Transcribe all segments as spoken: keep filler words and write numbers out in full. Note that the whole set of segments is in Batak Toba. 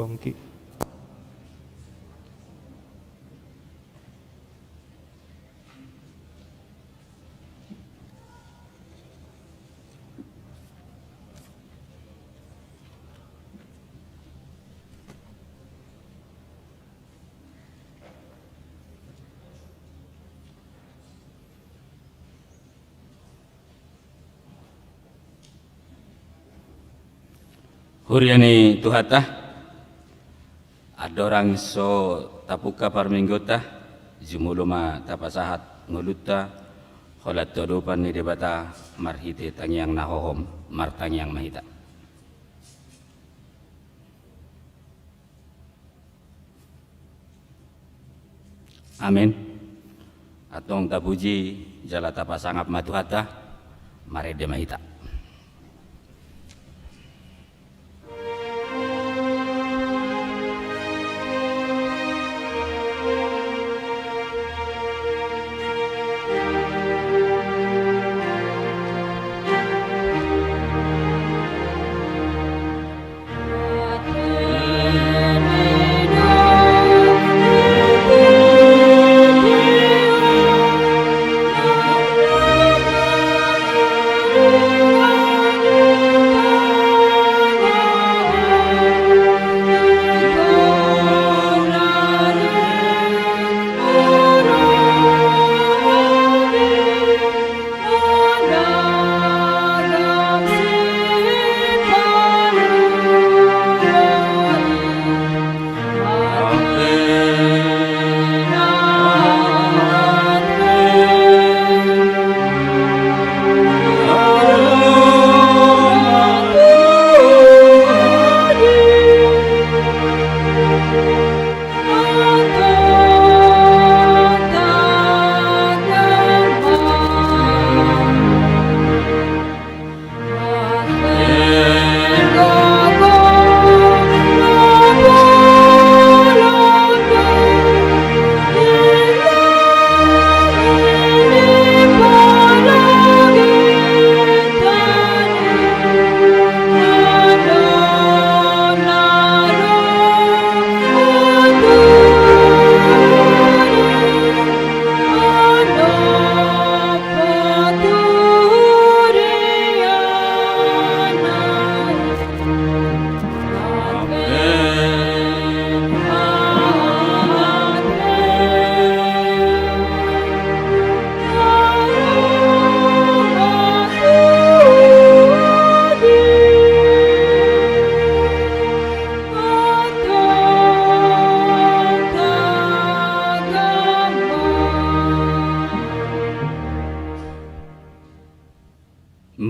Tongki. Huria ni Tuhanta, andorang so tapungka parmingguonta, jumolo ma tapasahat ngolunta holan tu adopan ni Debata marhite tangiang na hohom. Martangiang ma hita. Amen. Antong tapuji jala tapasangap ma Tuhanta, marende ma hita.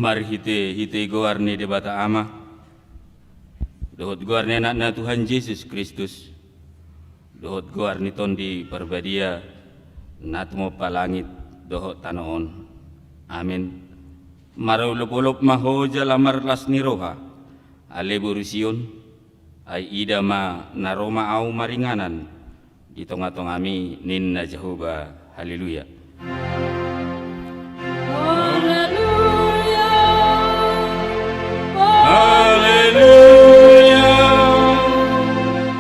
Marhitehite goar ni Debata Ama, dohot goar ni Anakna Tuhan Jesus Kristus, dohot goar ni Tondi Parbadia, na tumompa langit dohot tano on. Amen. Marolopolop ma ho jala marlas ni roha, ale boru Sion, ai ida ma, na ro ma ahu maringanan di tongatongami, ninna Jahowa. Haleluya. Haleluya. Haleluya.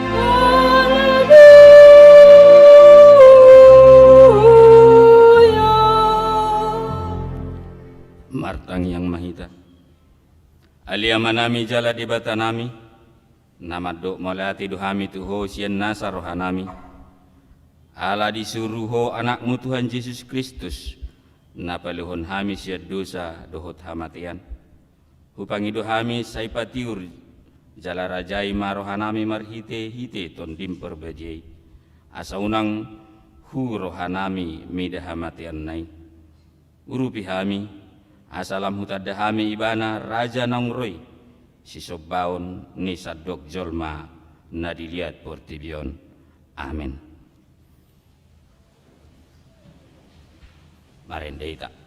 Haleluya. Martangiang ma hita. Ale Amanami jala Debatanami, na mandok mauliate do hami tu Ho sian nasa rohanami, ala disuru Ho Anakmu Tuhan Jesus Kristus, na paluahon hami sian dosa dohot hamatean. Hupangido hami sai patiur jala rajai ma rohanami marhitehite Tondim Parbadia i, asa unang hu rohanami mida hamateanna i. Urupi hami, asa lam hutanda hami Ibana Raja naung ro i, sisombaon ni sandok jolma na di liat portibi on. Amen. Marende hita.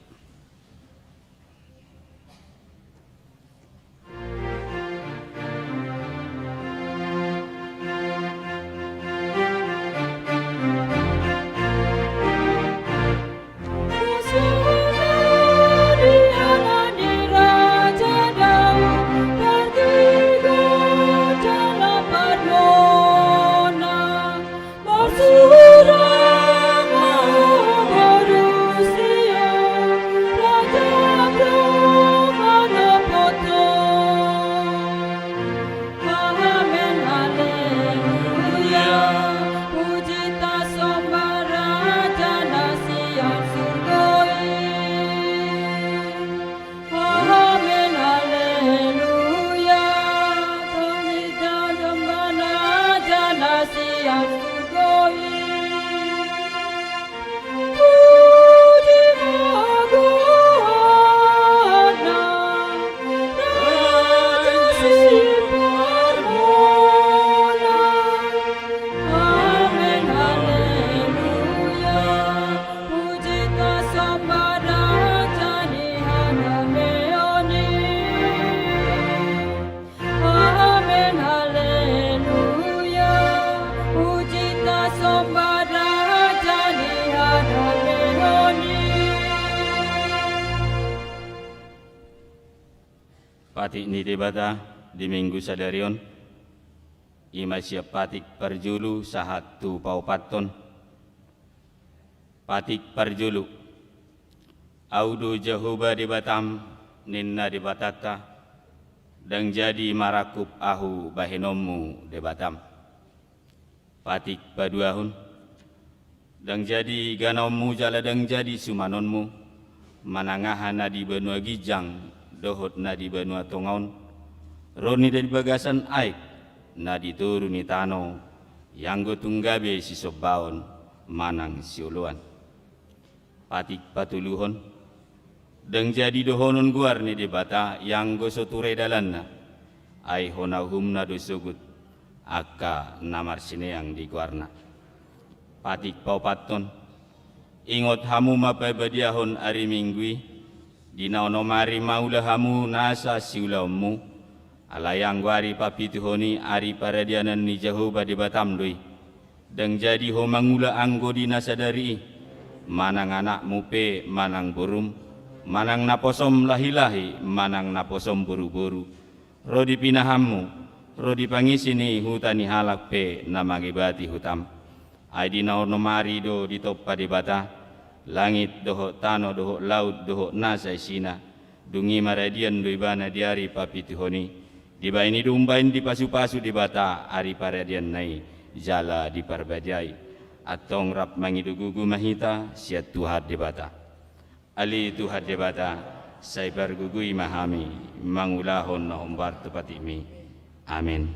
Patik ni Debata di Minggu sadari on, i ma sian patik parjolo sahat tu paopathon. Patik parjolo. Ahu do Jahowa Debatam, ninna Debatanta, ndang jadi marangkup ahu bahenonmu Debatam. Patik paduahon. Ndang jadi ganaonmu jala ndang jadi sumanonmu, manang aha na di banua ginjang dohot na di banua tonga on, ro ninna di bagasan aek na di toru ni tano, ianggo tung gabe sisombaon manang sioloan. Patik patoluhon. Ndang jadi dohonon goar ni Debata ianggo so ture dalanna, ai hona uhumna do sogot angka na marsineang di goarna. Patik paopathon. Ingot hamu ma pabadiahon ari Minggu i, di na onom ari maula hamu nasa siulaonmu, alai anggo ari papituhon i ari paradianan ni Jahowa Debatam do i. Ndang jadi ho mangula anggo di na sadari i, manang anakmu pe manang borum, manang naposom lahilahi manang naposom boruboru, ro di pinahanmu, ro di pangisi ni huta ni halak pe na mangebati hutam. Ai di na onom ari do ditompa Debata langit dohot tano dohot laut dohot nasa isina, dung i maradian do ibana di ari papituhon i. Dibahen i do umbahen dipasupasu Debata ari paradianna i jala diparbadiai. Antong rap mangido gogo ma hita sian Tuhan Debata. Ale Tuhan Debata, sai pargogoi ma hami mangulahon na hombar tu patikmi. Amen.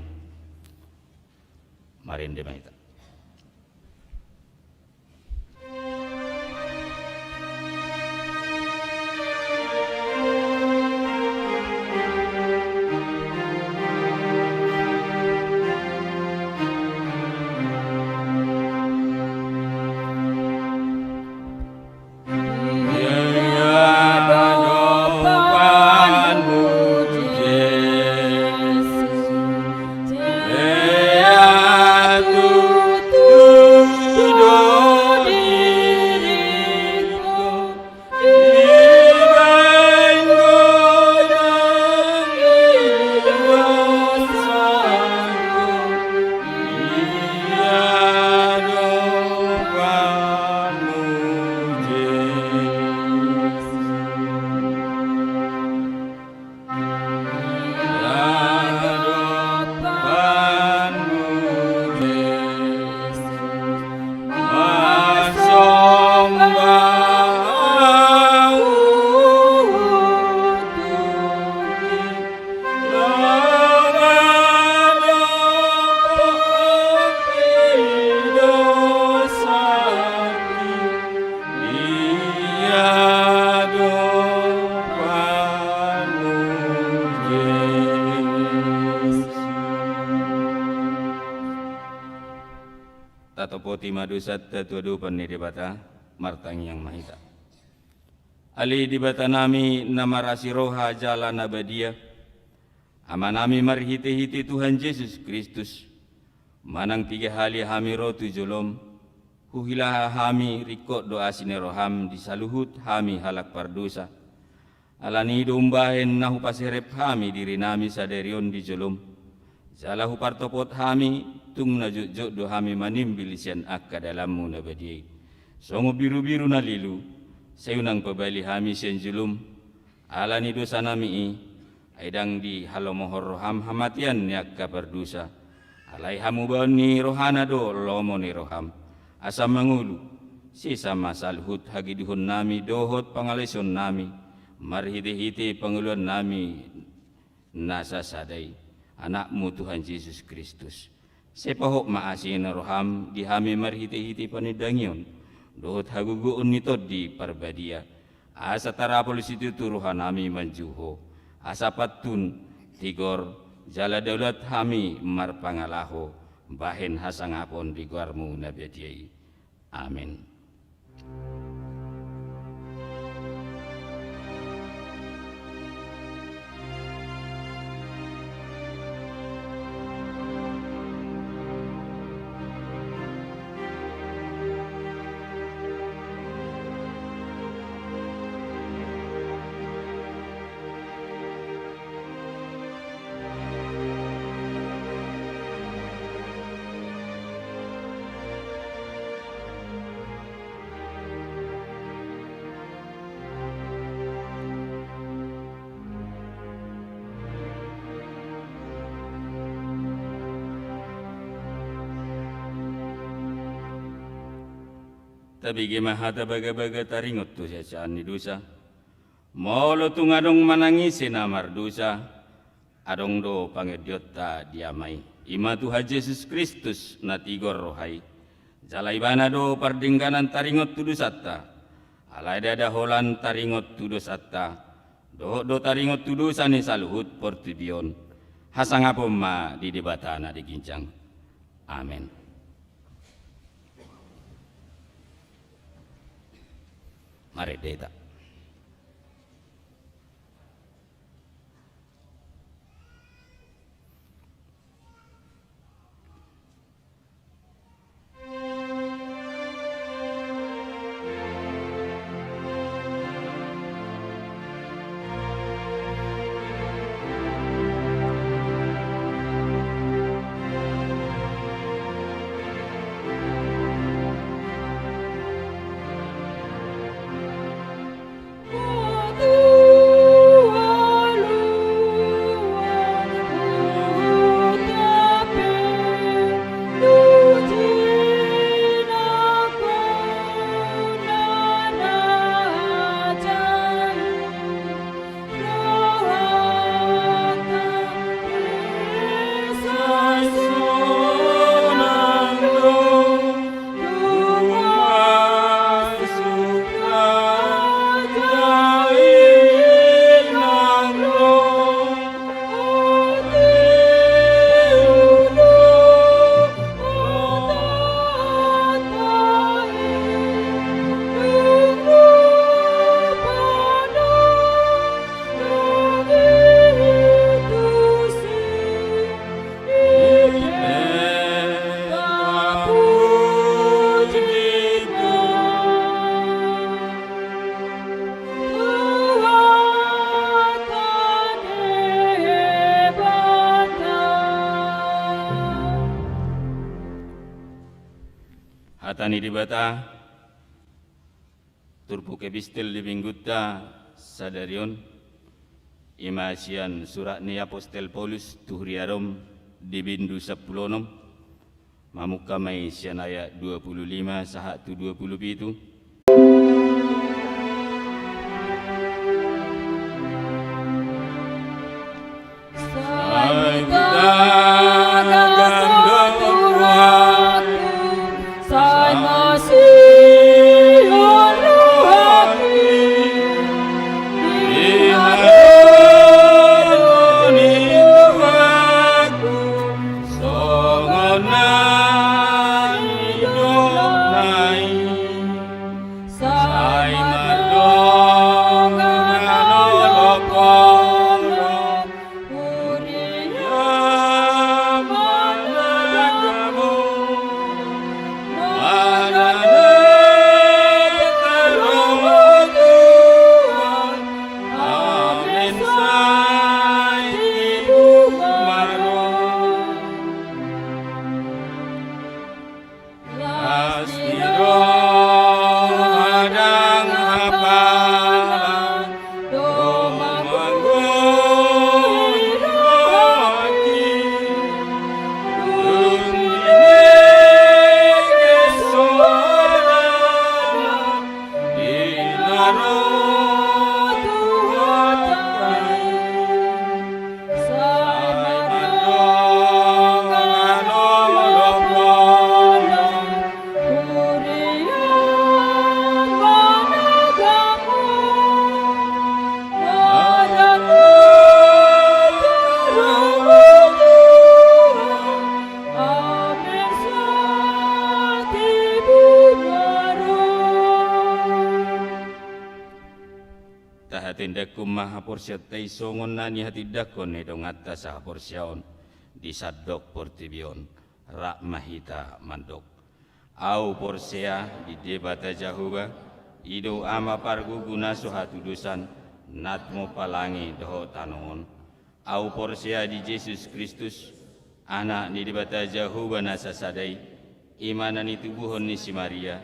Marende ma hita. Tatopoti ma dosanta tu adopan ni Debata, martangiang ma hita. Ale Debatanami na marasi roha jala na badia, Amanami marhitehite Tuhan Jesus Kristus, manang piga hali hami ro tu jolom, huhilala hami ringkot do asi ni roham di saluhut hami halak pardosa. Alani i do umbahen na hupaserep hami dirinami sadari on di jolom, jala hupartopot hami tung na jotjot do hami manimbil sian angka dalanmu na badia i. Songon birubiru na lilu, sai unang pabali hami sian jolom, ala ni dosanami i, ai ndang dihalomohon roham hamatean ni angka pardosa. Alai hamubaon ni rohana do lomo ni roham. Asa mangolu, sesa ma saluhut hagiduhonnami dohot pangalaisionnami, marhitehite pangoluannami na sasada i, Anakmu Tuhan Jesus Kristus. Sai pahot ma asi ni roham di hami marhitehite panindangion dohot hagogoon ni Tondi Parbadia, asa tarapul situtu rohanami manjou Ho, asa pantun, tigor, jala daulat hami marpangalaho bahen hasangapon di goarmu na badia i. Amen. Tabege ma hata bagabaga taringot tu hasesaan ni dosa. Molo tung adong manang ise na mardosa, adong do pangandianta di Ama i, i ma Tuhan Jesus Kristus na tigor roha i. Jala Ibana do pardengganan taringot tu dosanta. Alai ndada holan taringot tu dosanta dohot do taringot tu dosa ni saluhut portibi on. Hasangapon ma di Debata na di ginjang. Amen. Marende hita. Hata ni Debata, turpuk epistel di minggunta sadari on, i ma sian surat ni apostel Paulus tu huria Rom di bindu sampulu onom, mamungka ma i sian ayat dua pulu lima sahat tu dua pulu pitu. Sai mangandok rohangku, sai masihol rohangki, di hadomuon ni Tuhanku, songon na nidokna i. Sai mardongan holong-holong, huria manadamu, manadamu, Tuhan, amen, sai tibu ma ro. Las ni roha ndang hapala, domma manggohi rohangki, dung binege soarana, di na ro Tuhanta i. Sai mardongan holong-holong, huria manadamu, manadamu, amen, sai tibu ma ro. Tahatindangkon ma haporseaonta i songon na nihatindangkon ni donganta sahaporseaon di sandok portibi on. Rap ma hita mandok. Ahu porsea di Debata Jahowa, i do Ama pargogo na so hatudosan, na tumompa langit dohot tano on. Ahu porsea di Jesus Kristus, Anak ni Debata Jahowa na sasada i, i ma na nitubuhon ni si Maria,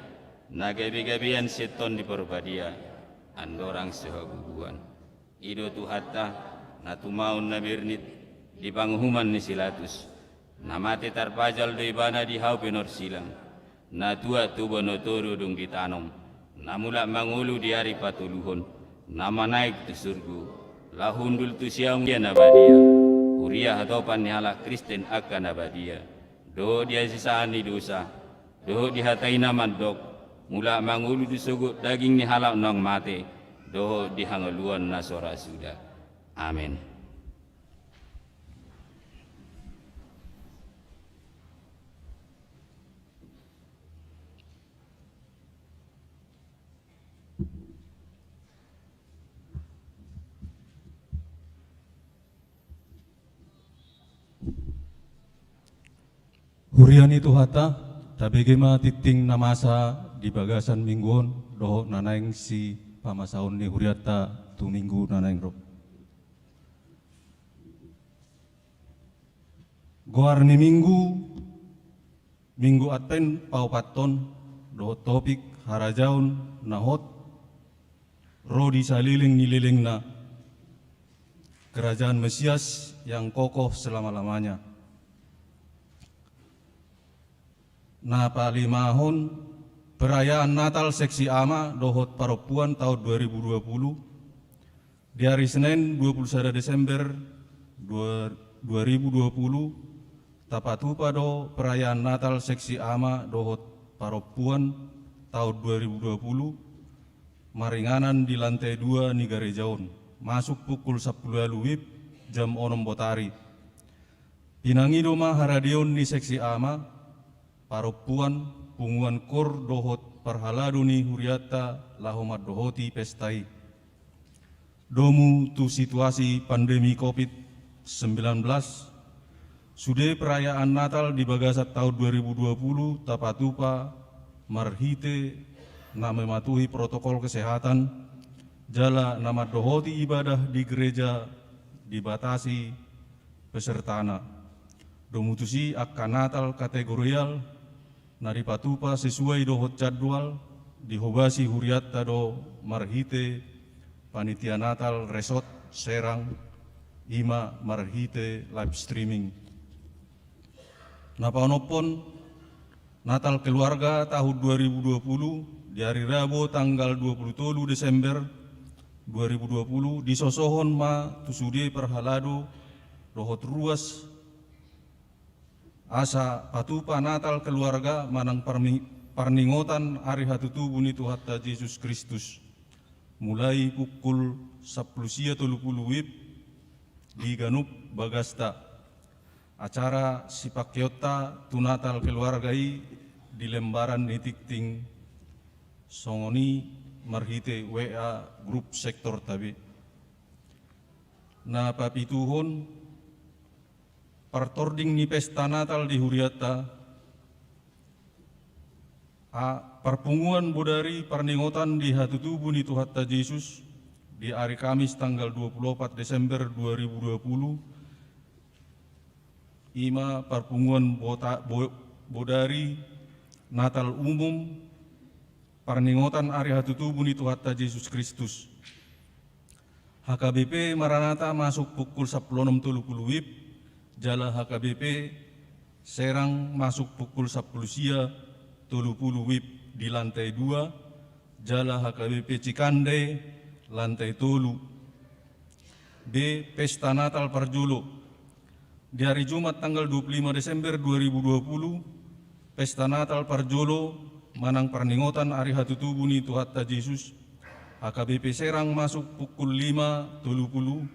na gabe-gabean sian Tondi Parbadia, andorang so habubuan. I do Tuhanta, na tumaon na bernit di panguhuman ni si Latus, na mate tarpajal do ibana di hau pinorsilang, Na tuat tu bono toru dung ditanom, na mulak mangolu di ari patoluhon, na manaek tu surgo, laho hundul tu siamun na badia. Huria hatopan ni halak Kristen angka na badia, dohot di hasesaan ni dosa, dohot di hata i na mandok, mulak mangolu tu sogot daging ni halak naung mate, dohot di hangoluan na so ra suda. Amen. Huria ni Tuhanta, tabege ma tingting na masa di bagasan minggu on, dohot na naeng sipamasaon ni hurianta tu minggu na naeng ro. Goar ni minggu, Minggu Advent paopathon, dohot topik harajaon na hot, ro di saleleng ni lelengna, Kerajaan Mesias yang kokoh selama-lamanya. Na palimahon, perayaan Natal Seksi Ama dohot Parompuan tahun dua ribu dua puluh. Di ari Senin dua puluh sada Desember dua, dua ribu dua puluh, tapatupa do perayaan Natal Seksi Ama dohot Parompuan tahun dua ribu dua puluh, maringanan di lantai dua ni gareja on, masuk pukul sampulu ualu wib, jam onom botari. Pinangido ma haradeon ni Seksi Ama, Parompuan, punguan kor dohot parhalado ni hurianta laho mandohoti pesta i. Domu tu situasi pandemi covid sembilan belas, sude perayaan Natal di bagasan tahun dua ribu dua puluh tapatupa marhite na mematuhi protokol kesehatan, jala na mandohoti ibadah di gereja dibatasi pesertana. Domu tusi angka Natal kategorial na dipatupa sesuai dohot jadwal, dihobasi hurianta do marhite Panitia Natal Resort Serang, i ma marhite live streaming. Na paonomhon, Natal Keluarga tahun dua ribu dua puluh, di ari Rabu tanggal dua puluh tolu Desember dua ribu dua puluh, disosohon ma tu sude parhalado dohot ruas asa patupa Natal Keluarga manang parmi-, parningotan ari hatutubu ni Tuhanta Jesus Kristus, mulai pukul sampulu sia tolu puluh wib di ganup bagasta. Acara sipangkeonta tu Natal Keluarga i di lembaran ni tingting, songon i marhite W A grup sektorta be. Na papituhon, partording ni pesta Natal di hurianta, a, parpunguan bodari parningotan di hatutubu ni Tuhanta Jesus di ari Kamis tanggal dua puluh opat Desember dua ribu dua puluh, i ma parpunguan bota-, bo-, bodari Natal umum, parningotan ari hatutubu ni Tuhanta Jesus Kristus. H K B P Maranatha masuk pukul sampulu onom tolu puluh wib, jala H K B P Serang masuk pukul sampulu sia tolu puluh wib di lantai dua, jala H K B P Cikande lantai tolu. B, pesta Natal parjolo. Di ari Jumat tanggal dua puluh lima Desember dua ribu dua puluh, pesta Natal parjolo manang parningotan ari hatutubu ni Tuhanta Jesus, H K B P Serang masuk pukul lima tolu puluh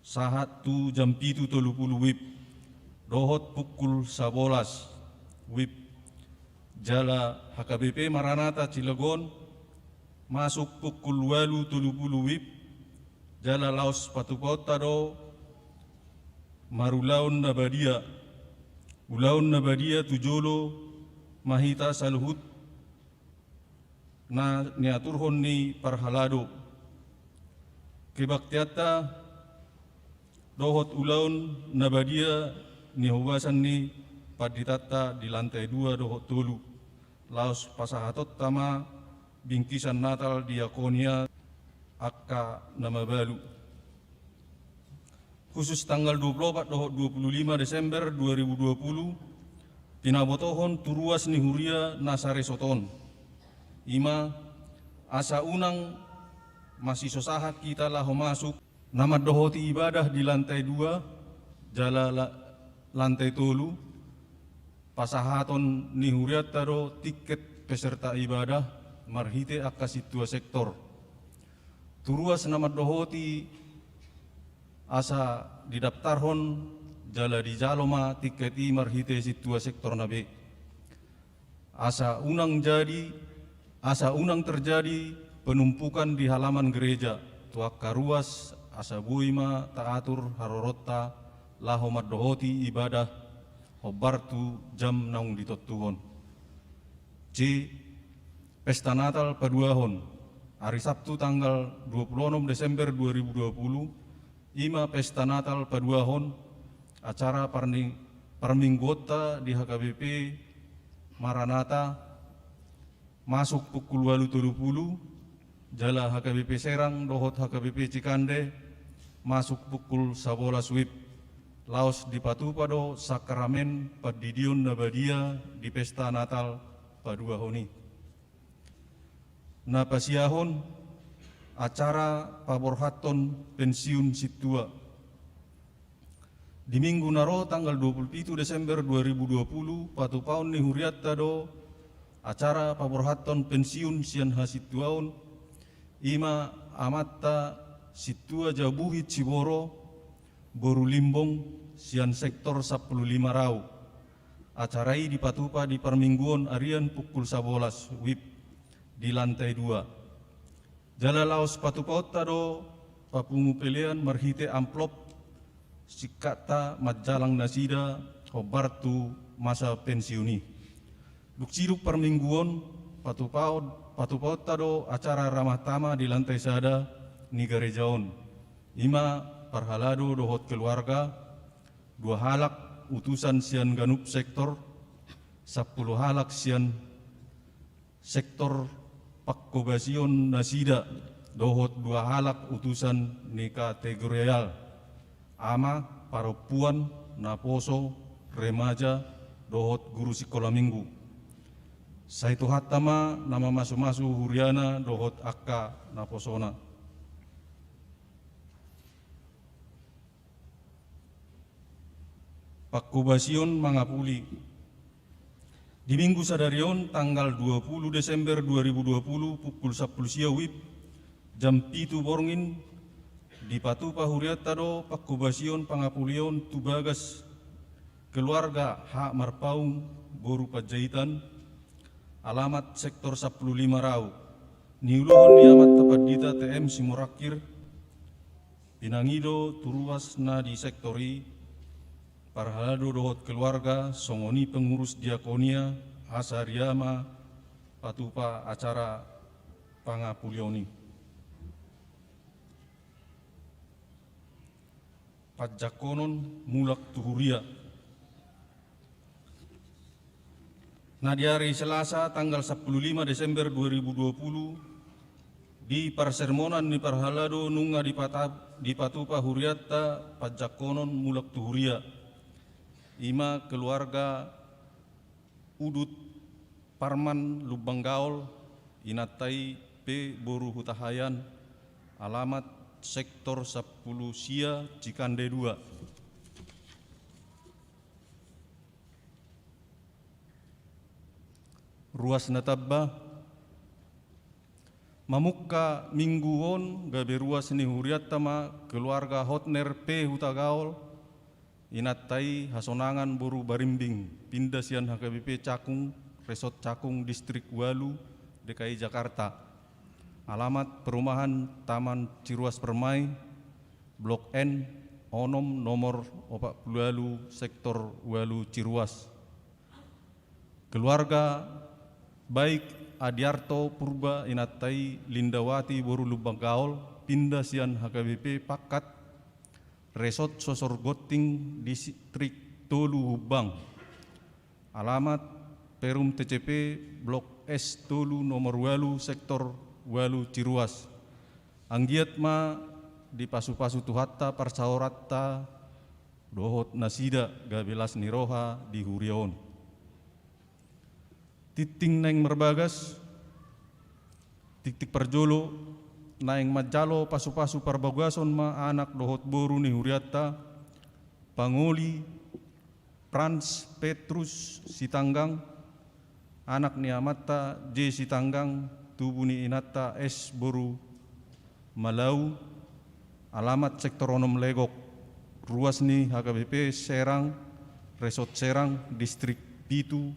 sahat tu jam pitu tolu puluh wib, dohot pukul sabolas wib. Jala H K B P Maranatha Cilegon masuk pukul ualu tolu puluh wib, jala laos patupaonta do marulaon na badia. Ulaon na badia tu jolo ma hita saluhut na niaturhon ni parhalado. Kebaktianta dohot ulaon na badia nihobasan ni panditanta di lantai dua dohot tolu. Laos pasahatonta ma bingkisan Natal diakonia angka na mabalu. Khusus tanggal dua puluh opat dohot dua puluh lima Desember dua ribu dua puluh, Pinabotohon tu ruas ni huria na saresort on, i ma asa unang masisosahan hita laho masuk. Na mandohoti ibadah di lantai dua jala la-, lantai tolu, pasahaton ni hurianta do tiket peserta ibadah marhite angka sintua sektor. Tu ruas na mandohoti asa didaptarhon jala dijalo ma tiket i marhite sintua sektorna be. Asa unang jadi, asa unang terjadi penumpukan di halaman gereja tu angka ruas, asa boi ma taatur haroronta laho mandohoti ibadah hombar tu jam naung ditontuhon. C. Pesta Natal paduahon. Ari Sabtu tanggal dua puluh enam Desember dua ribu dua puluh, i ma Pesta Natal paduahon, acara parni-, parmingguonta di H K B P Maranatha, masuk pukul ualu tolu pulu, jala H K B P Serang dohot H K B P Cikande masuk pukul sabolas WIB. Laos dipatupa do sakramen pandidion na badia di Pesta Natal paduahon i. Na pasiahon, acara paborhathon pensiun sintua. Di minggu na ro tanggal dua puluh pitu Desember dua ribu dua puluh, patupaon ni hurianta do acara paborhathon pensiun sian hasintuaon, i ma amanta Sintua Jabuhit Siboro, boru Limbong, sian sektor sampulu lima Rau. Acara i dipatupa di parmingguon arian pukul sabolas WIB di lantai dua. Jala laos patupaonta do papungu pelean marhite amplop singkatta manjalang nasida hombar tu masa pensiun i. Dung sidung parmingguon, patupaon, patupaonta do acara ramah tamah di lantai sada ni gareja on. I ma parhalado dohot keluarga, dua halak utusan sian ganup sektor, sampulu halak sian sektor pangkobasion nasida dohot dua halak utusan ni kategorial, ama, parompuan, naposo, remaja, dohot guru sikola minggu. Sai Tuhanta ma na mamasumasu huriana dohot angka naposona. Pangkobasion mangapuli. Di minggu sadari on, tanggal dua puluh Desember dua ribu dua puluh, pukul sampulu sia WIB, jam pitu borngin, dipatupa hurianta do pangkobasion pangapulion tu bagas keluarga H. Marpaung, boru Panjaitan, alamat sektor sampulu lima Rau. Niuluhon ni amanta Pandita T M Simorangkir, pinangido tu ruas na di sektor i, parhalado dohot keluarga, songon i pengurus diakonia, asa riama patupa acara pangapulion i. Panjangkonon mulak tu huria. Na di ari Selasa tanggal sampulu lima Desember dua ribu dua puluh, di parsermonan ni parhalado nunga dipata-, dipatupa hurianta panjangkonon mulak tu huria. I ma keluarga Udut Parman Lumban Gaol, inanta i pe boru Hutahaean, alamat sektor sampulu sia Cikande dua. Ruas na tamba. Mamungka minggu on gabe ruas ni hurianta ma keluarga Hotner P Hutagaol, inanta i Hasonangan boru Barimbing, pinda sian H K B P Cakung, Resort Cakung, Distrik ualu, D K I Jakarta. Alamat perumahan Taman Ciruas Permai, Blok N, onom, nomor opat pulu ualu, sektor ualu Ciruas. Keluarga baik Adiarto Purba, inanta i Lindawati boru Lumban Gaol, pinda sian H K B P Pangkat, Resort Sosor Gonting, Distrik tolu Humbang. Alamat Perum T C P, Blok S tolu, nomor ualu, sektor ualu Ciruas. Anggiat ma dipasupasu Tuhanta parsaoranta dohot nasida gabe las ni roha di huria on. Tingting naeng marbagas, tingting parjolo, naeng manjalo pasupasu parbagason ma anak dohot boru ni hurianta, pangoli Frans Petrus Sitanggang, anak ni amanta J Sitanggang, tubu ni inanta S boru Malau, alamat sektor onom Legok, ruas ni H K B P Serang, Resort Serang, Distrik pitu,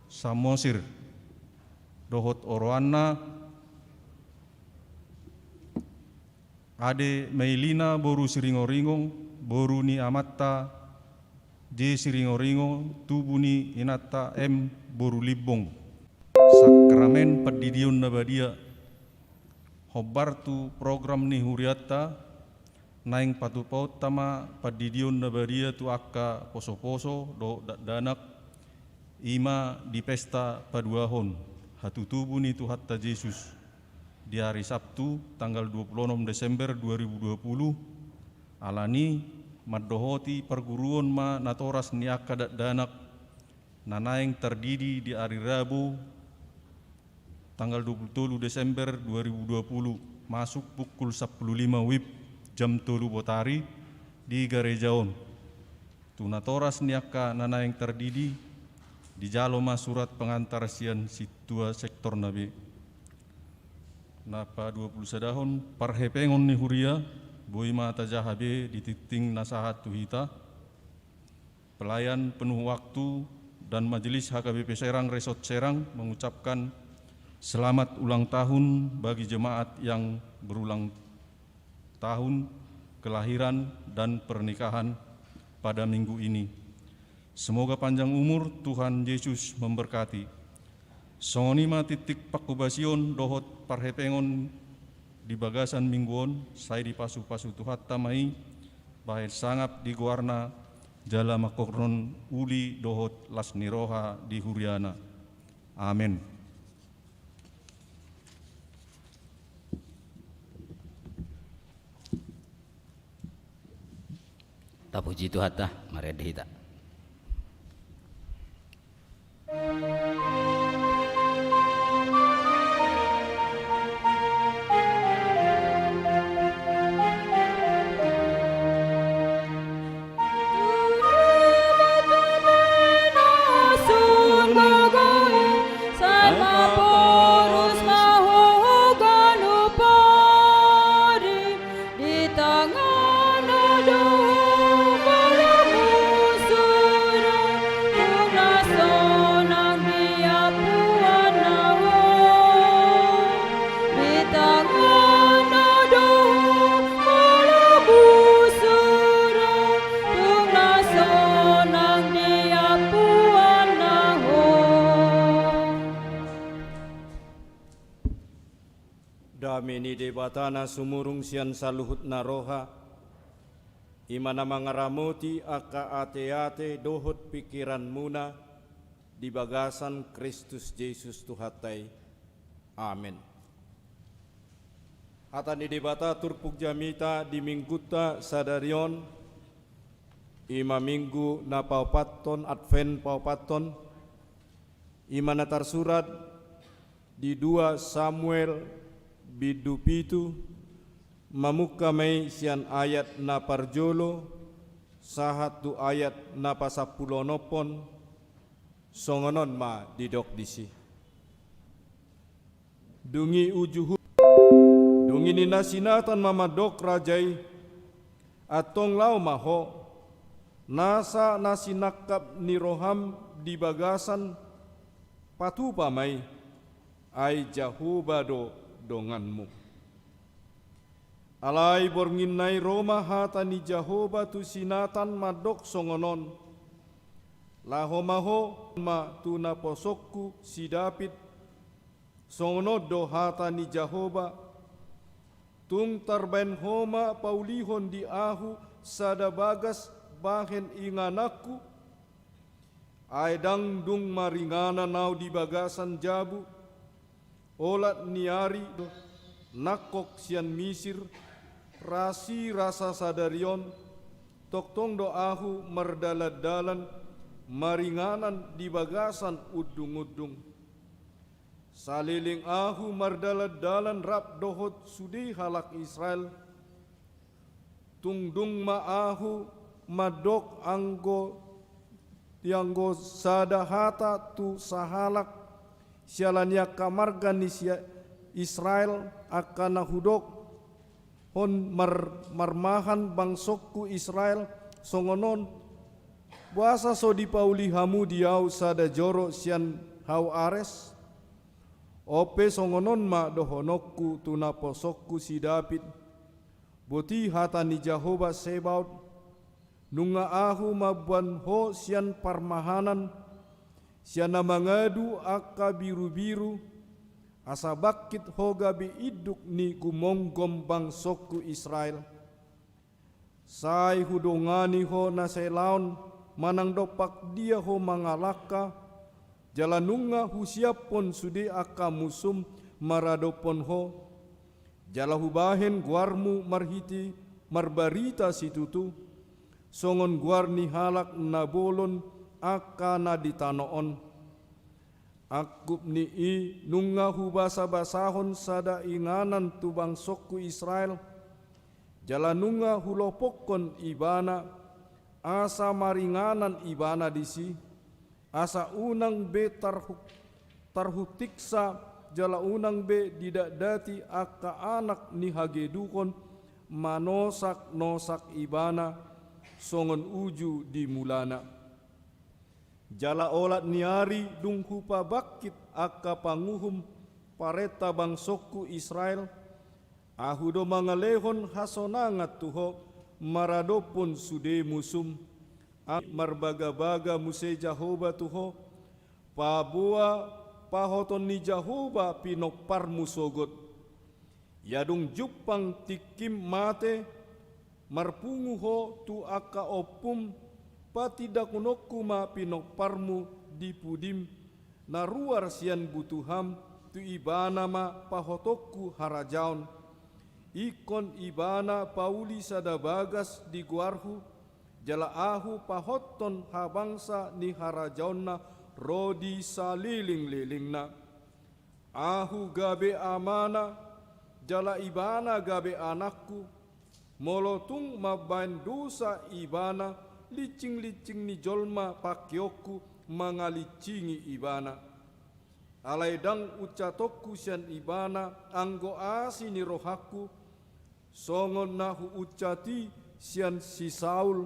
Samosir, dohot oroanna, Ade Meilina boru Siringoringo, boru ni amanta J Siringoringo, tubu ni inanta M boru Limbong. Sakramen pandidion na badia. Hombar tu program ni hurianta, naeng patupaonta ma pandidion na badia tu angka posoposo dohot dakdanak, i ma di pesta paduahon hatutubu ni Tuhanta Jesus di ari Sabtu tanggal dua puluh onom Desember dua ribu dua puluh, alani mandohoti parguruon ma natoras ni angka dakdanak na naeng tardidi di ari Rabu tanggal dua puluh tolu Desember dua ribu dua puluh, masuk pukul sampulu lima wib, jam tolu botari, di gareja on. Tu natoras ni angka na naeng tardidi, dijalo ma surat pengantar sian sintua sektorna be. Na paduapulusadahon, parhepengon ni huria, boi ma tajaha be di tingting na sahat tu hita. Pelayan penuh waktu dan Majelis H K B P Serang Resort Serang mengucapkan selamat ulang tahun bagi jemaat yang berulang tahun kelahiran dan pernikahan pada minggu ini. Semoga panjang umur, Tuhan Yesus memberkati. Songon i ma tingting panghobasion dohot parhepengon di bagasan minggu on, sai dipasupasu Tuhanta ma i, bahen sangap di goarna, jala manghorhon uli dohot las ni roha di huriana. Amen. Tapuji Tuhanta, marende hita. Dame ni Debata na sumurung sian saluhut na roha, i ma na mangaramoti angka ateate dohot pingkiranmuna di bagasan Kristus Jesus Tuhanta i. Amen. Hata ni Debata turpuk jamita di minggunta sadari on, i ma minggu na paopathon, Advent paopathon, i ma na tarsurat di dua Samuel bindu pitu, mamungka ma i sian ayat na parjolo sahat tu ayat na pasampuluonomhon, songon on ma didok disi. Dung i uju hu-, dung i ninna si Natan ma mandok raja i, antong laho ma ho, nasa na sinangkap ni roham di bagasan patupa ma i, ai Jahowa do donganmu. Alai borngin na i ro ma hata ni Jahowa tu si Natan mandok songon on, laho ma ho ma tu naposongku si David, songon on do hata ni Jahowa, tung tarbaen ho ma paulihon di ahu sada bagas bahen ingananku, ai ndang dung maringanan ahu di bagasan jabu, olat ni ari do nangkok sian Misir, rasi rasa sadari on, tongtong do ahu mardalandalan maringanan di bagasan undung-undung. Saleleng ahu mardalan-dalan rap dohot sude halak Israel, tung dung ma ahu mandok anggo, ianggo sada hata tu sahalak siala ni angka marga ni si Israel, angka na hudok hon mar-, marmahan bangsongku Israel, songon on: Boasa so dipauli hamu di ahu sada joro sian hau ares? On pe songon on ma dohononku tu naposongku si David: Boti hata ni Jahowa Sebaot: Nunga ahu mamboan ho sian parmahanan, sian na mangadu angka birubiru, asa bangkit ho gabe induk ni gumomgom bangsongku Israel. Sai hudongani ho na sai laon manang dompak dia ho mangalangka, jala nunga husiaphon sude angka musum maradophon ho, jala hubahen goarmu marhite marbarita situtu, songon goar ni halak na bolon angka na di tano on. Angkup ni i nunga hubasabasahon sada inganan tu bangsongku Israel, jala nunga hulopokkon ibana, asa maringanan ibana disi, asa unang be tarhu-, tarhutiksa, jala unang be didakdati angka anak ni hagedukon manosaknosak ibana songon uju di mulana. Jala olat ni ari dung hupabangkit angka panguhum parenta bangsongku Israel, ahu do mangalehon hasonangan tu ho maradophon sude musum. Ai marbagabaga muse Jahowa tu ho, paboa pahoton ni Jahowa pinomparmu sogot. Ia dung jumpang tingkim mate, marpungu ho tu angka ompum, patindangkononku ma pinomparmu di pudim, na ruar sian butuham, tu ibana ma pahotonku harajaon. Ingkon ibana pauli sada bagas di goarhu, jala ahu pahothon habangsa ni harajaonna ro di salelenglelengna. Ahu gabe amana, jala ibana gabe anakku. Molo tung mambahen dosa ibana, lincinglincingi jolma pangkeonku mangalincingi ibana. Alai ndang uncatonku sian ibana anggo asi ni rohangku, songon na huuncati sian si Saul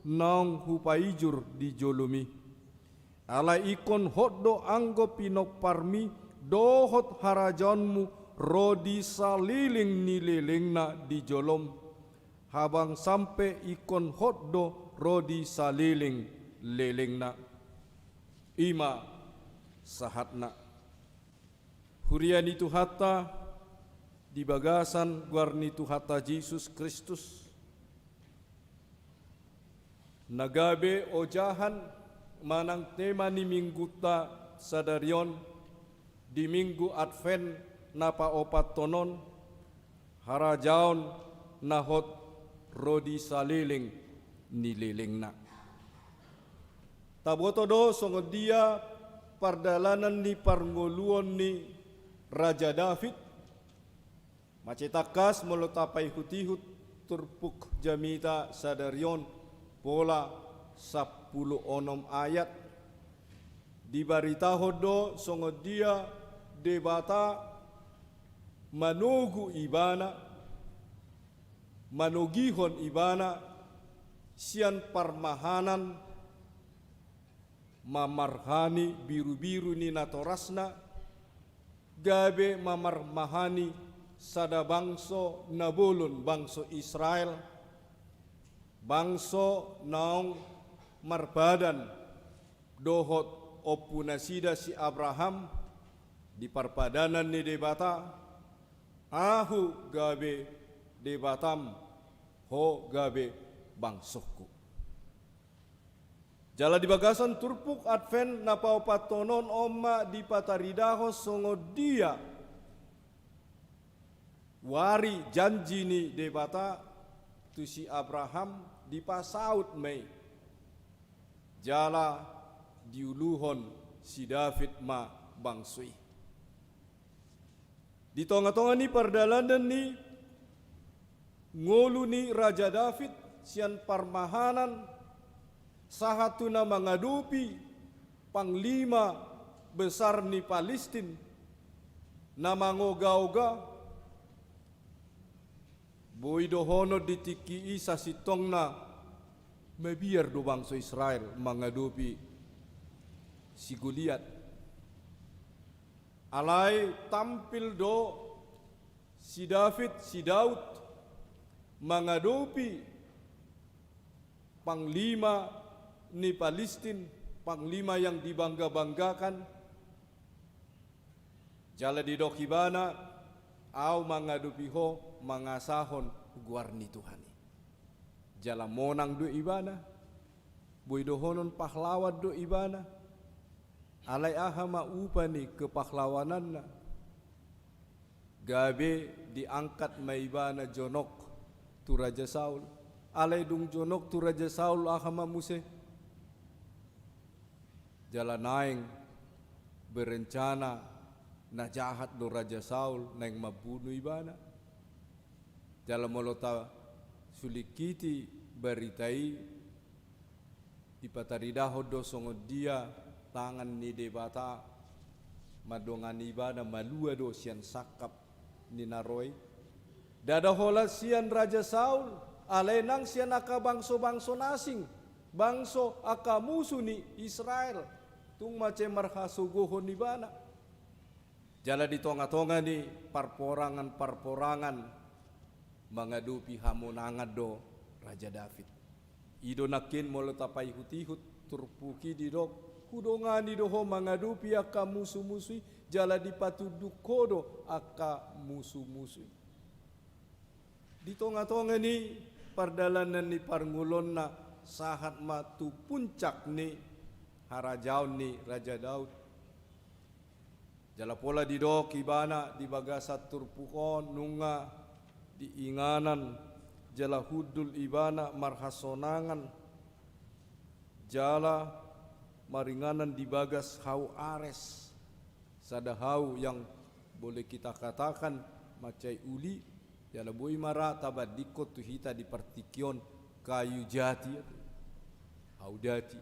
naung hupaijur di jolom i. Alai ingkon hot do anggo pinomparmi dohot harajaonmu ro di saleleng ni lelengna di jolom, habangsam pe ingkon hot do ro di salelenglelengna. I ma sahatna. Huria ni Tuhanta, di bagasan goar ni Tuhanta Jesus Kristus, na gabe ojahan manang tema ni minggunta sadari on, di minggu Advent na paopathon on, harajaon na hot ro di saleleng ni lelengna. Taboto do songon dia pardalanan ni parngoluon ni Raja David. Mansai tangkas molo tapaihutihut turpuk jamita sadari on, pola sampulu onom ayat. Dibaritahon do songon dia Debata manogu ibana, manogihon ibana sian parmahanan, mamarhani birubiru ni natorasna, gabe mamarmahani sada bangso na bolon, bangso Israel, bangso naung marpadan dohot ompunasida si Abraham di parpadanan ni Debata: Ahu gabe Debatam, ho gabe bangsongku. Jala di bagasan turpuk Advent na paopathon on, on ma dipataridahon songon dia wari janji ni Debata tu si Abraham dipasaut ma i. Jala diuluhon si David ma bangso i. Di tonga-tonga ni pardalanan ni ngolu ni Raja David sian parmahanan sahat tu na mangadopi panglima besar ni Palistin na mangoga-oga, boi dohonon di tingki i sasintongna mabiar do bangso Israel mangadopi si Goliat. Alai tampil do si David, si Daud mangadopi panglima ni Palistin, panglima yang dibangga-banggakan. Jala didok ibana, au mangadopi ho mangasahon goar ni Tuhan i. Jala monang do ibana, boi dohonon pahlawan do ibana. Alai aha ma upa ni kepahlawananna? Gabe diangkat ma ibana jonok tu Raja Saul. Alai dung jonok tu Raja Saul, aha ma muse? Jala naeng berencana na jahat do Raja Saul, naeng mambunu ibana. Jala molo tasulingkiti barita i, dipataridahon do songon dia tangan ni Debata mandongani ibana, malua do sian sangkap ni na ro i. Ndada holan sian Raja Saul, alai nang sian angka bangso-bangso na asing, bangso angka musu ni Israel, tung mansai marhasogohon ibana. Jala di tonga-tonga ni parporangan-parporangan mangadopi hamonangan do Raja David. I do nangkin molo tapaihut-ihut turpuk i didok, hudongani do ho mangadopi angka musu-musu i, jala dipatunduk ho do angka musu-musu i. Di tonga-tonga ni pardalanan ni parngoluonna sahat ma tu puncak ni harajaon ni Raja Daud. Jala pola didok ibana di bagasan turpuk on nunga diinganan jala hundul ibana marhasonangan jala maringanan di bagas hau ares, sada hau yang boleh kita katakan mansai uli, jala boi ma ra tabandingkon tu hita di partingkian on kayu jati, hau jati.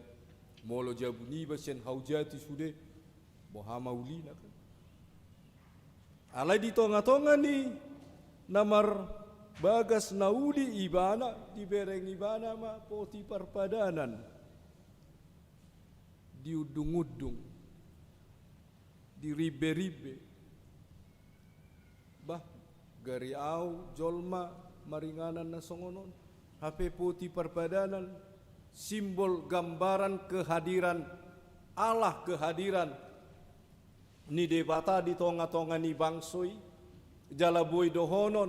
Molo jabu niba sian hau jati sude, boha ma ulina kan? Alai di tonga-tonga ni na marbagas na uli ibana, dibereng ibana ma poti parpadanan, diundung-undung, dirimbe-rimbe. Bah, gari au jolma maringanan na songon on. Hape poti parpadanan, simbol gambaran kehadiran Allah, kehadiran ni Debata di tonga-tonga ni bangso i, jala boi dohonon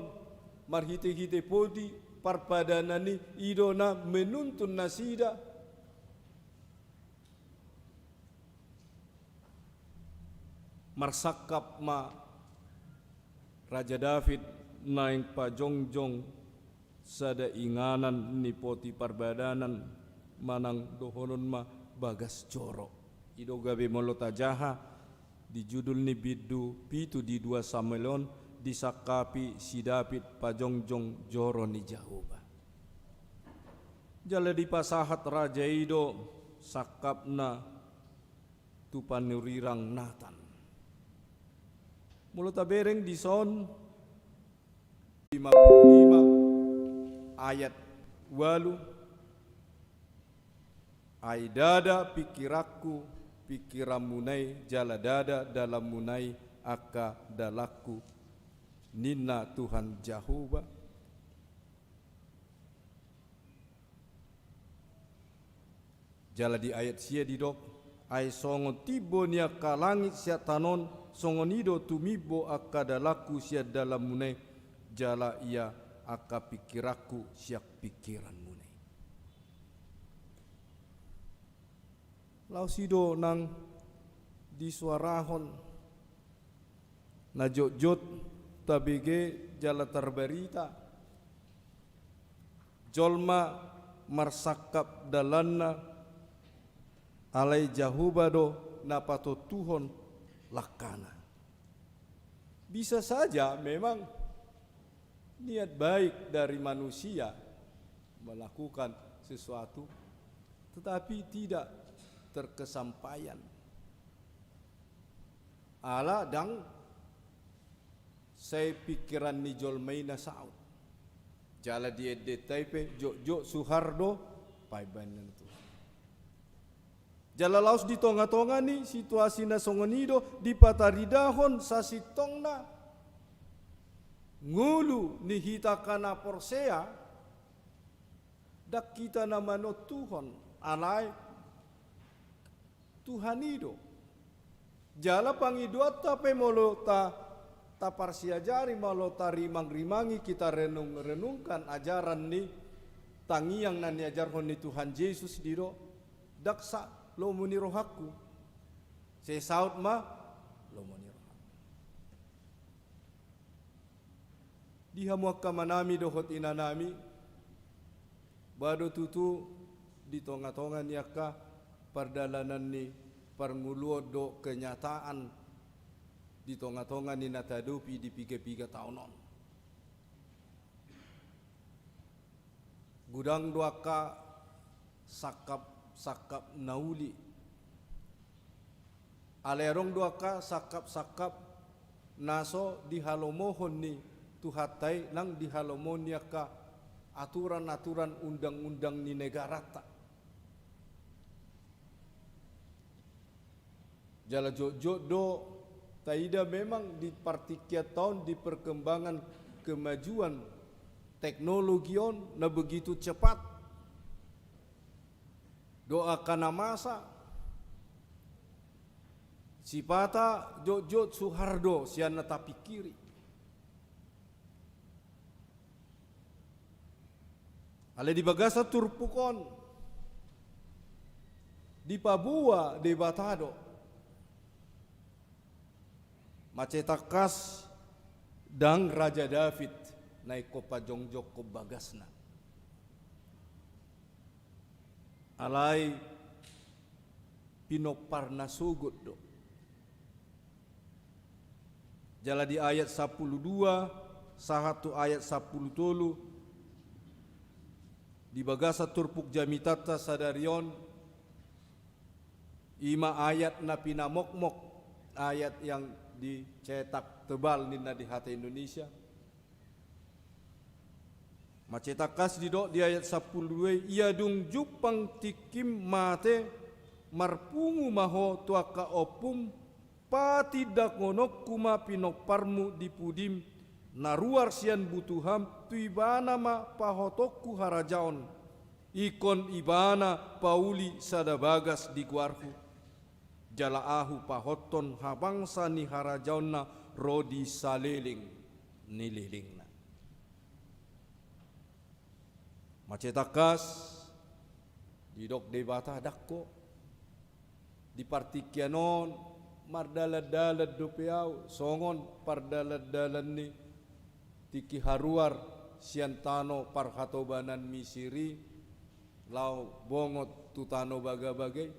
marhite-hite poti parpadanan i, i do na menuntun nasida. Marsangkap ma Raja David naeng pajongjong sada inganan ni poti parpadanan manang dohonon ma bagas joro. I do gabe molo tajaha di judul ni bindu pitu di dua Samuel on, disangkapi si David pajongjong joro ni Jahowa. Jala dipasahat raja i do sangkapna tu panurirang Natan. Molo tabereng dison, lima puluh lima ayat ualu, ai ndada pingkiranku pingkiranmuna i, jala ndada dalanmuna i angka dalanku, ninna Tuhan Jahowa. Jala di ayat sia didok, ai songon timbo ni angka langit sian tano on, songon i do tumimbo angka dalanku sian dalanmuna i, jala ia angka pingkiranku sian pingkiranmuna i. Laos i do nang disuarahon na jotjot tabege jala tarbarita, jolma marsangkap dalanna Alai Jahowa do na patontuhon langkana. Bisa saja memang niat baik dari manusia melakukan sesuatu, tetapi tidak terkesampaian. Ala ndang sai pikiran ni jolma i na saut. Jala di endenta i pe jotjot suhar do paimbanan Tuhan. Jala laos di tongatonga ni situasi na songon i do dipataridahon sasintongna ngolu ni hita angka na porsea. Ndang hita na manontuhon, alai Tuhan i do. Jala pangidoanta pe molo ta, taparsiajari, molo tarimangrimangi, kita renungrenungkan ajaran ni tangiang na niajarhon ni Tuhan Jesus, didok, ndang sa lomo ni rohangku, sai saut ma lomo ni rohangku. Di hamu angka amanami dohot inanami, ba do tutu di tongatonga ni angka pardalanan ni parngoluon dohot kenyataan di tongatonga ni na tahadopi di pigapiga taon on. Godang do angka sangkapsangkap na uli. Alai adong do angka sangkapsangkap na so dihalomohon ni Tuhanta i nang dihalomohon ni angka aturanaturan undangundang ni negaranta. Jala jotjot do taida memang di partingkianta on, di perkembangan kemajuan teknologi on na begitu cepat, dohot angka na masa, sipata jotjot suhar do sian na tapingkiri. Alai di bagasan turpuk on dipaboa Debata do. Mansai tangkas ndang Raja David na ingkon pajongjongkon bagasna. Alai pinompar na sogot do. Jala di ayat sampulu dua sahat tu ayat sampulu tolu, di bagasan turpuk jamitanta sadari on, i ma ayat na pinamokmok, ayat yang dicetak tebal ninna di hata Indonesia. Mansai tangkas didok di ayat sampulu dua i, ia dung jumpang tingkim mate marpungu ma ho tu angka ompum, patindangononku ma pinomparmu di pudim, na ruar sian butuham, tu ibana ma pahotonku harajaon, ingkon ibana pauli sada bagas di goarhu. Jala ahu pahothon habangsa ni harajaonna ro di saleleng ni lelengna. Mansai tangkas didok Debata, ndang ho di partingkian on mardalandalan dope ahu songon pardalandalan ni tingki haruar sian tano parhatobanan Misir i laho bongot tu tano bagabaga i.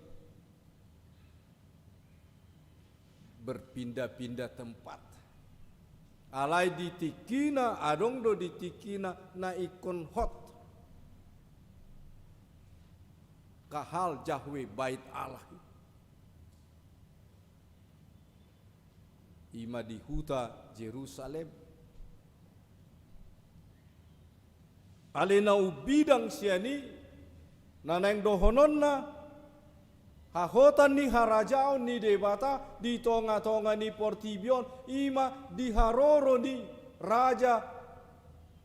Berpindah-pindah tempat. Alai di tingkina, adong do di tingkina na ingkon hot. Kahal Jahwe, Bait Allah. I ma di huta Jerusalem. Alai na umbidang sian i, na naeng dohononna, hahotan ni harajaon ni Debata di tongatonga ni portibi on, i ma di haroro ni raja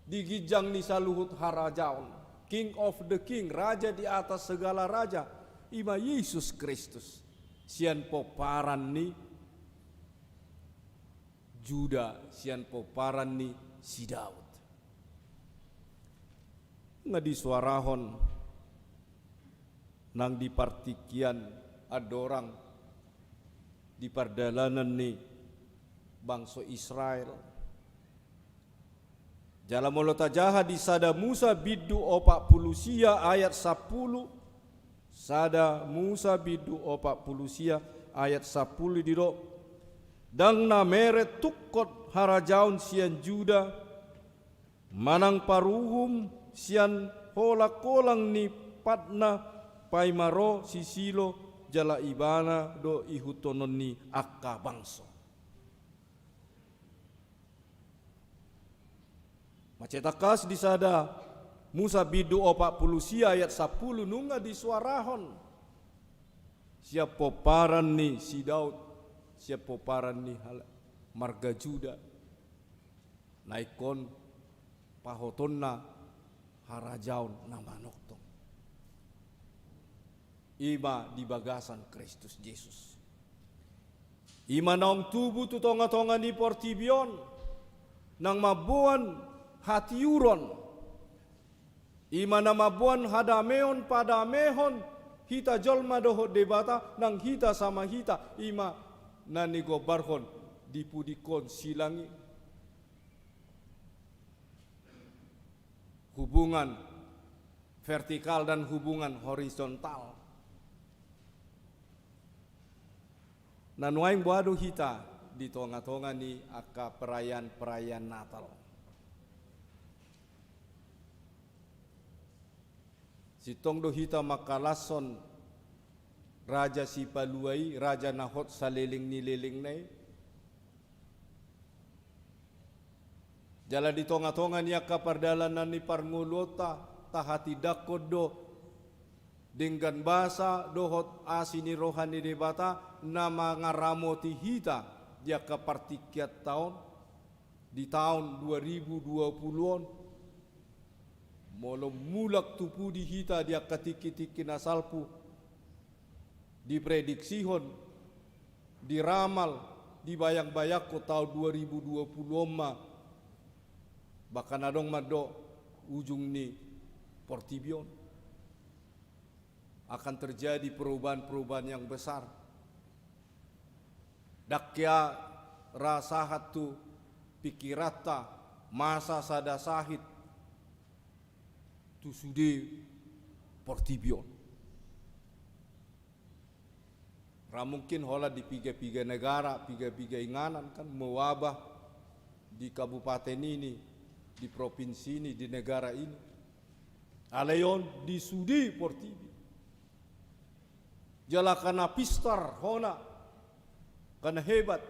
di ginjang ni saluhut harajaon, King of the King, raja di atas segala raja, i ma Jesus Kristus, sian pomparan ni Juda, sian pomparan ni si Daud. Nga disoarahon nang di partingkian andorang di pardalanan ni bangso Israel. Jala molo tajaha di Sada Musa bindu opat pulu sia ayat sampulu, Sada Musa bindu opat pulu sia ayat sampulu didok: Ndang na mereng tungkot harajaon sian Juda, manang paruhum sian holang-holang ni patna, paima ro si Silo jala ibana do ihuthonon ni angka bangso. Mansai tangkas di sada Musa bindu opat pulu sia ayat sampulu nunga disuarahon sian pomparan ni si Daud, sian pomparan ni hal-, marga Juda. Na ingkon pahotonna harajaon na manongtong. I ma di bagasan Kristus Jesus. I ma naung tubu tu tonga-tonga ni portibi on, nang mamboan hatiuron. I ma na mamboan hadameon, padamehon hita jolma dohot Debata, nang hita sama hita, i ma na nigombarhon di pudingkon silang i. Hubungan vertikal dan hubungan horizontal. Na nuaeng boha do hita di tonga-tonga ni angka perayaan-perayaan Natal? Sintong do hita mangkalashon raja sipalua i, raja na hot saleleng ni lelengna i. Jala di tonga-tonga ni angka pardalanan ni parngoluonta, tahatindangkon do denggan basa dohot asi ni roha ni Debata na mangaramoti hita di angka partingkianta on di taon dua ribu dua pulu on. Molo mulak tu pudi hita di angka tingki-tingki na salpu, diprediksihon, diramal, dibayang-bayangkon taon dua ribu dua pulu on ma, bahkan adong mandok ujung ni portibi on. Akan terjadi perubahan-perubahan yang besar. Ndang hea ra sahat tu pikiranta masa sada sahit tu sude portibi on. Ra mungkin holan di piga-piga negara, piga-piga inganan kan, mewabah di kabupaten ini, di provinsi ini, di negara ini. Alai on di sude portibi. Jala angka na pistar hona, angka na hebat.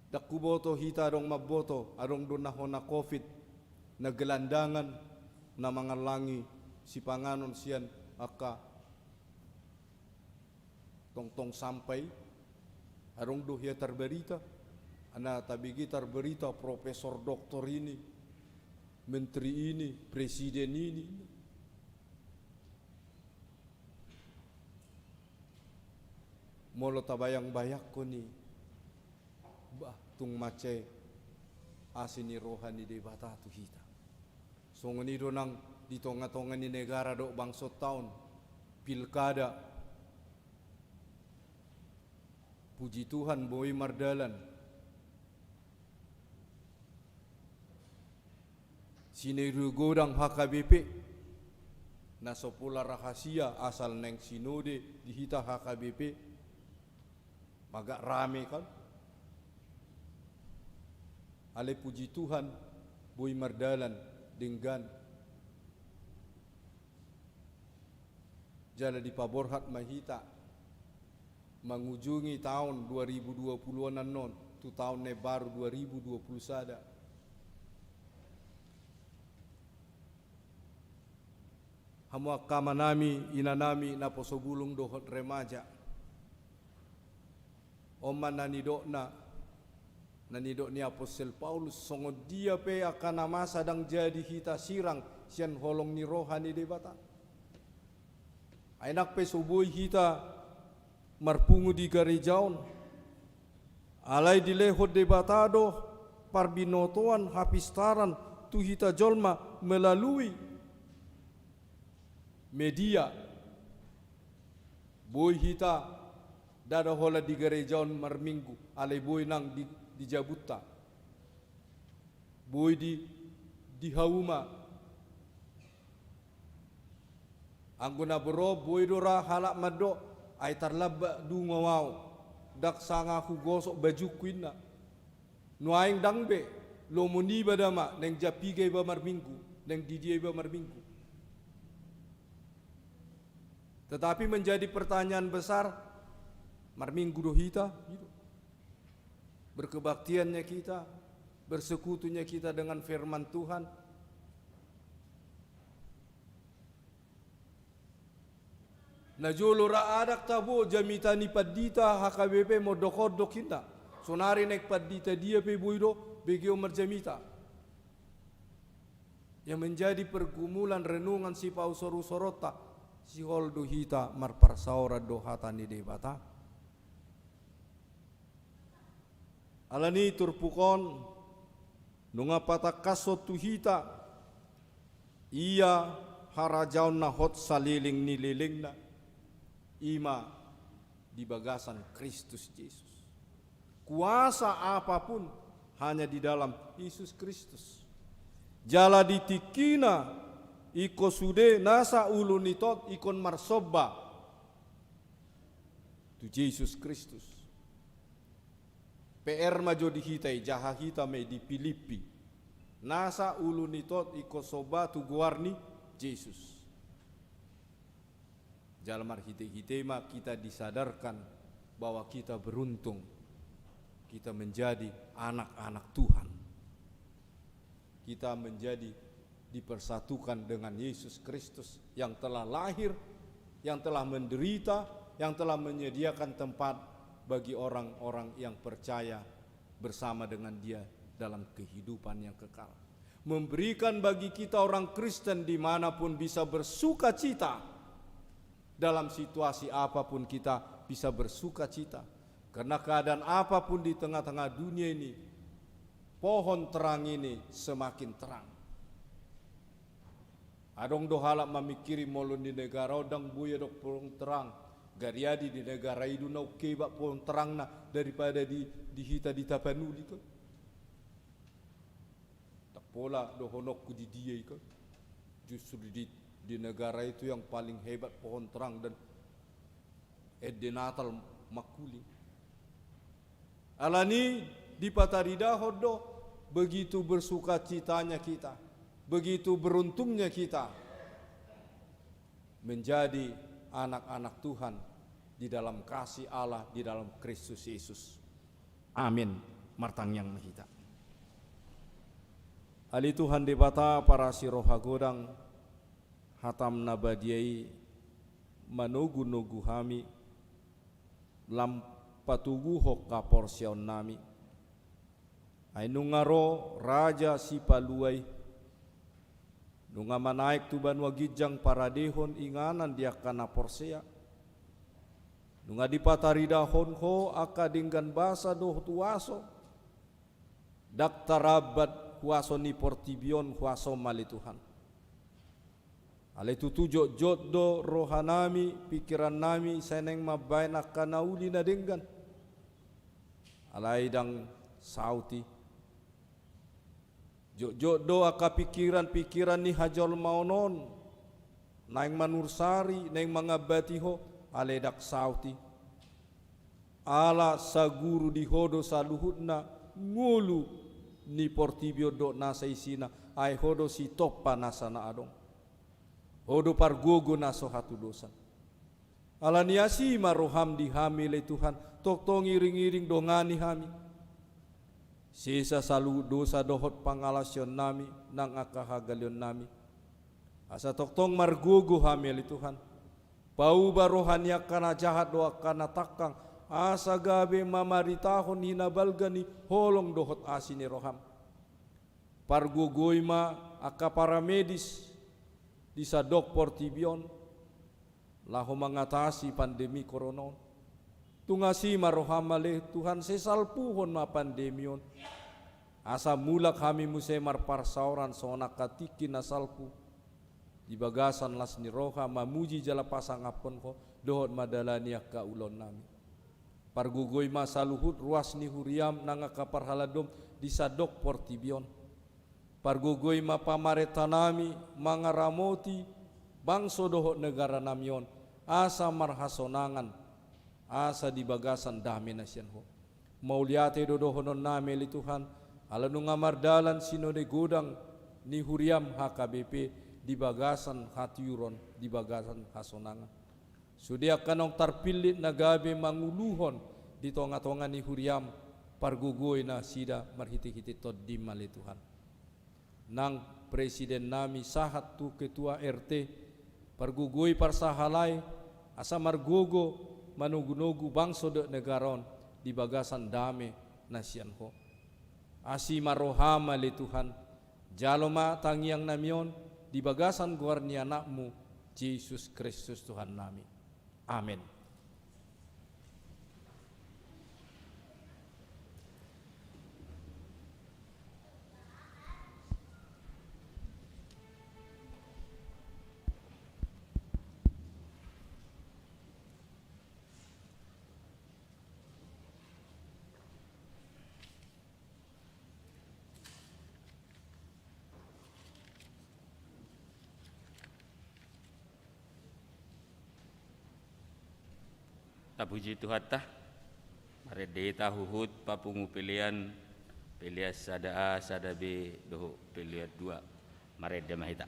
Ndang huboto hita adong mamboto, adong do na hona covid, na gelandangan, na mangallangi sipanganon sian angka tongtong sampah i. Adong do hea tarbarita, na tabege tarbarita profesor doktor ini, menteri ini, presiden ini. Molo tabayang-bayangkon i, bah, tung mansai asi ni roha ni Debata tu hita. Songon i do nang di tonga-tonga ni negara dohot bangsonta on, pilkada. Puji Tuhan, boi mardalan. Sinode godang H K B P, na so pola rahasia asal naeng sinode di hita H K B P, agak rame kan. Alai puji Tuhan, boi mardalan denggan. Jala dipaborhat ma hita mangujungi taon dua ribu dua pulu on annon tu taon na baru dua ribu dua pulu sada. Hamu angka amanami, inanami, naposo bulung dohot remaja. On ma na nidokna, na nidok ni apostel Paulus, songon dia pe angka na masa ndang jadi hita sirang sian holong ni roha ni Debata. Ai nang pe so boi hita marpungu di gareja on, alai dilehon Debata do parbinotoan, hapistaran tu hita jolma melalui media. Boi hita ndada holan di gareja on marminggu, alai boi nang di, di jabunta. Boi di, di hauma. Anggo na borop boi do ra halak mandok, ai tarlambat dungo au, ndang sanga hugosok bajungku inna. Nuaeng ndang be, lomo niba da ma, naeng jam piga iba marminggu, naeng di dia iba marminggu. Tetapi menjadi pertanyaan besar, marminggu do hita? Gitu. Berkebaktiannya kita, bersekutunya kita dengan firman Tuhan. Na jolo ra adong tabo jamita ni pandita H K B P mondok-ondok inna. Sonari naeng pandita dia pe boi do begeon marjamita. Yang menjadi pergumulan renungan sipausor-usoronta, sihol do hita marparsaoran do hata ni Debata. Alani turpuk on, nunga patangkashon tu hita, ia harajaon na hot saleleng ni lelengna, i ma di bagasan Kristus Jesus. Kuasa apapun hanya di dalam Yesus Kristus. Jala di tingkina ingkon sude nasa ulu ni tot ingkon marsomba tu Jesus Kristus. P R ma jo di hita i, jaha hita ma i di Pilippi. Nasa ulu ni tot ingkon somba tu goar ni Jesus. Jala marhite-hite ma kita disadarkan bahwa kita beruntung, kita menjadi anak-anak Tuhan. Kita menjadi dipersatukan dengan Yesus Kristus yang telah lahir, yang telah menderita, yang telah menyediakan tempat bagi orang-orang yang percaya bersama dengan Dia dalam kehidupan yang kekal. Memberikan bagi kita orang Kristen dimanapun bisa bersukacita. Dalam situasi apapun kita bisa bersukacita. Karena keadaan apapun di tengah-tengah dunia ini, pohon terang ini semakin terang. Adong do halak mamingkiri molo di negara on ndang boi adong pohon terang. Gariadi di negara i do na ungkebat pohon terangna daripada di, di hita di Tapanuli kan. Tak pola dohononku di dia i kan. Justru di, di negara itu yang paling hebat pohon terang dan ende Natal mangkuling. Alani dipataridahon do, begitu bersukacitanya kita, begitu beruntungnya kita menjadi anak-anak Tuhan di dalam kasih Allah, di dalam Kristus Yesus. Amin. Martangiang ma hita. Ale Tuhan Debata parasi roha godang, hatam na badia i manogu-nogu hami, lam patoguhon haporseaonnami. Ai nunga ro Raja Sipalua i, nunga manaek tu banua ginjang paradehon inganan di angka na porsea. Nunga dipataridahon Ho angka denggan basa dohot huaso. Ndang tarambat huaso ni portibi on, huaso ma ale Tuhan. Alai tutu jotjot do rohanami, pingkirannami, sai naeng mambaen angka na uli na denggan. Alai ndang saut i. Jotjot do angka pingkiran-pingkiran ni hajolmaon on, naeng manursari, naeng mangambati Ho, alai ndang saut i. Ala saguru di Ho do saluhutna ngolu ni portibi on dohot nasa isina, ai Ho do sitompa nasa na adong. Ho do pargogo na so hatudosan. Alani asi ma roham di hami ale Tuhan, tongtong iring-iring dongani hami. Sesa saluhut dosa dohot pangalaosionnami, nang angka hagaleonnami. Asa tongtong margogo hami ale Tuhan. Pauba roha ni angka na jahat dohot angka na tangkang, asa gabe mamaritahon hinabalga ni holong dohot asi ni roham. Pargogoi ma angka paramedis di sandok portibi on, laho mangatasi pandemi corona on. Tung asi ma roham ale Tuhan, sai salpuhon ma pandemi on. Asa mulak hami muse marparsaoran songon angka tingki na salpu. Di bagasan las ni roha mamuji jala pasangaphon Ho, dohot mandalani angka ulaonnami. Pargogoi ma saluhut ruas ni huriam nang angka parhaladom di sandok portibi on. Pargogoi ma pamarentanami mangaramoti bangso dohot negara nami on, asa marhasonangan, asa di bagasan dame na sian Ho. Mauliate do dohonon nami ale Tuhan, ala nunga mardalan sinode godang ni huriam H K B P di bagasan hatiuron, di bagasan hasonangan. Sude angka naung tarpillit na gabe manguluhon di tonga-tonga ni huriam, pargogoi nasida marhite-hite Tondim ale Tuhan. Nang presiden nami sahat tu ketua R T, pargogoi parsahalai, asa margogo manogu-nogu bangso dohot negara on di bagasan dame na sian Ho. Asi ma roham ale Tuhan, jalo ma tangiang nami on di bagasan goar ni Anakmu, Jesus Kristus Tuhan nami. Amen. Tapuji Tuhanta, marende hita huhut papungu pelean, pelean sada A, sada B, dohot pelean dua. Marende ma hita.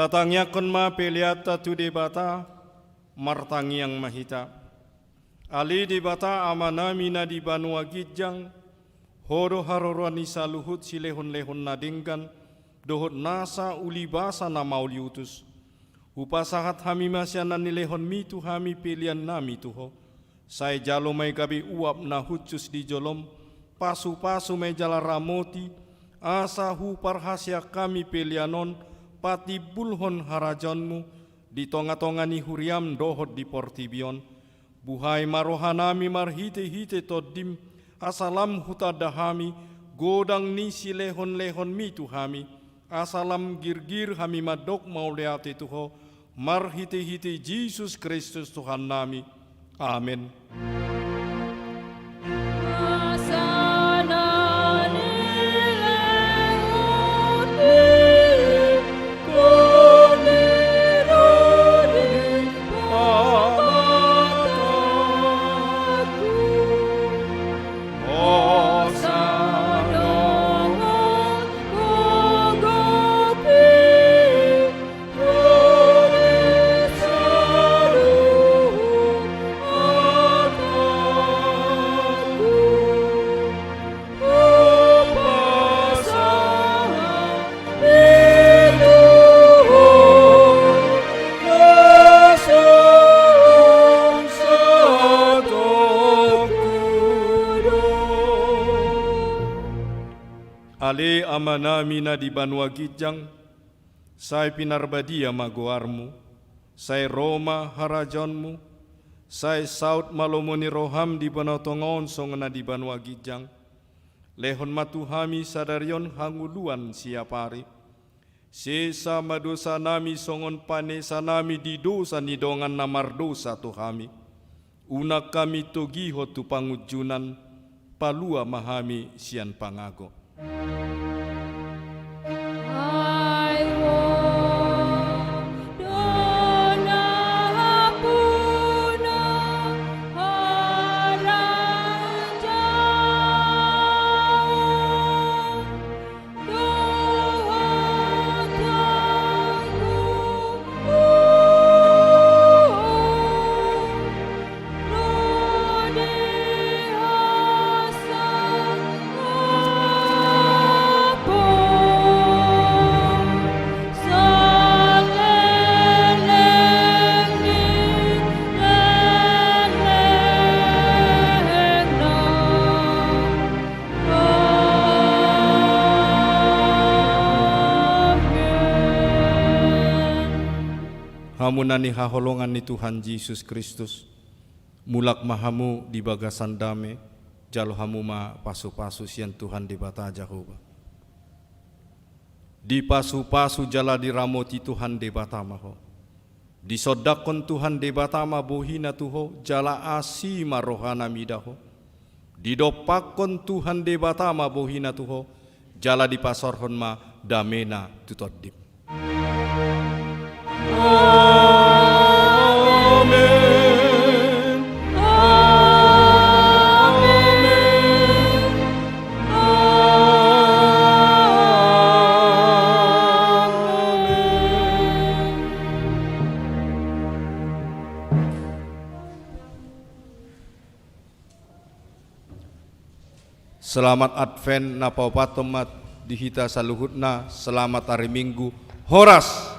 Tangiangkon ma peleanta tu Debata. Martangiang ma hita. Ale Debata Amanami na di banua ginjang, Ho do haroroan ni saluhut silehonlehon na denggan dohot nasa ulibasa na mauliutus. Hupasahat hami ma sian na nilehonMi tu hami peleanNami tu Ho. Sai jalo ma i gabe uap na hushus di joloM, pasupasu ma i jala ramoti, asa huparhaseang hami pelean on patimbulhon harajaonMu di tongatonga ni huriaM dohot di portibi on. Buhai ma rohanami marhitehite TondiM, asa lam hutanda hami godang ni silehonlehonMi tu hami, asa lam girgir hami mandok mauliate tu Ho, marhitehite Jesus Kristus Tuhannami. Amen. Ale Amanami na di banua ginjang, sai pinarbadia ma goarMu, sai ro ma harajaonMu, sai saut ma lomo ni rohaM di banua tonga on songon na di banua ginjang. Lehon ma tu hami sadari on hangoluan siapari. Sesa ma dosanami songon panesanami di dosa ni dongan na mardosa tu hami. Unang hami togihon tu pangunjunan, palua ma hami sian pangago. Hamu na nihaholongan ni Tuhan Jesus Kristus, mulak ma hamu di bagasan dame, jalo hamu ma pasupasu sian Tuhan Debata Jahowa. Dipasupasu jala diramoti Tuhan Debata ma ho. Disondangkon Tuhan Debata ma bohiNa tu ho, jala asi ma rohaNa mida ho. Didompakkon Tuhan Debata ma bohiNa tu ho, jala dipasaorhon ma dameNa tu tondim. Amen. Amen. Amen. Selamat Advent na paopathon ma di hita saluhutna, selamat ari Minggu, horas!